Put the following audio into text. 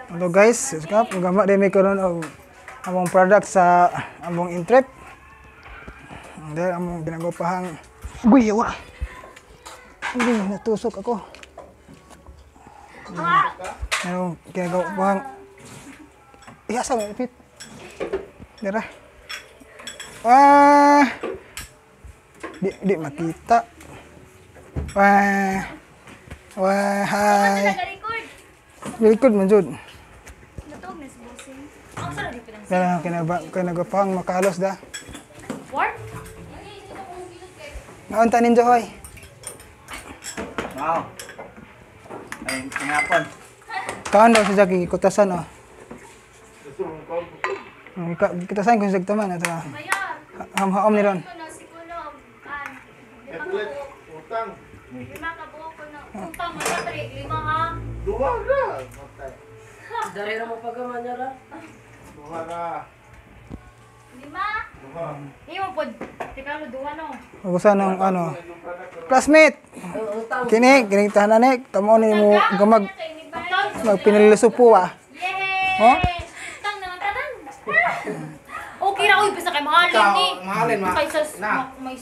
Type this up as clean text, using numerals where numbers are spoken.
Hello guys, kap gama din mi karon og among product sa among intrep. Dahil among ginagopahang. Uy, yawa. Uy, natusok ako. Ano, ginagopahang. Iya, sa ipit. Dara. Wah. Di makita. Wah. Wah, hi. Nag-record. Record man jud. Natog na si Bossing. Ang sarap di pinang. Dara kinaba kinagopahang makalos da. Work? Naunta ninyo hoy. Wow. Ay, tinapon. Kaan daw si Jackie kutasan oh. Kitasan kung sa taman ato. Bayar. Hamhaom ni ron. Ito na si Kulog. An. Lima ka buok. Utang. Lima ka buok ko na. Utang mo sa tre. Lima ha. Duha ra. Dari ra mo pagaman niya ra. Duha ra. Lima. Duha. Imo pod. Tika lo duha no. Ubusan ng ano. Classmate. Utang. Kini kini tahanan ni kamo ni mo gamag magpinilisupo ah. Yay! Oh? Utang na nga tanan. Okay ra oy basta kay mahalin ni. Mahalin, ma. Kaysa Na. may